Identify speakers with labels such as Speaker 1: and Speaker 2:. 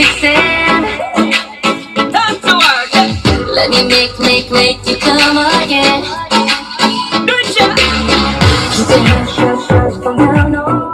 Speaker 1: kissing.
Speaker 2: Time to work.
Speaker 1: Let me make, make, make you come again.
Speaker 2: Do it, yeah.
Speaker 1: Keep it hush, hush, hush from now on.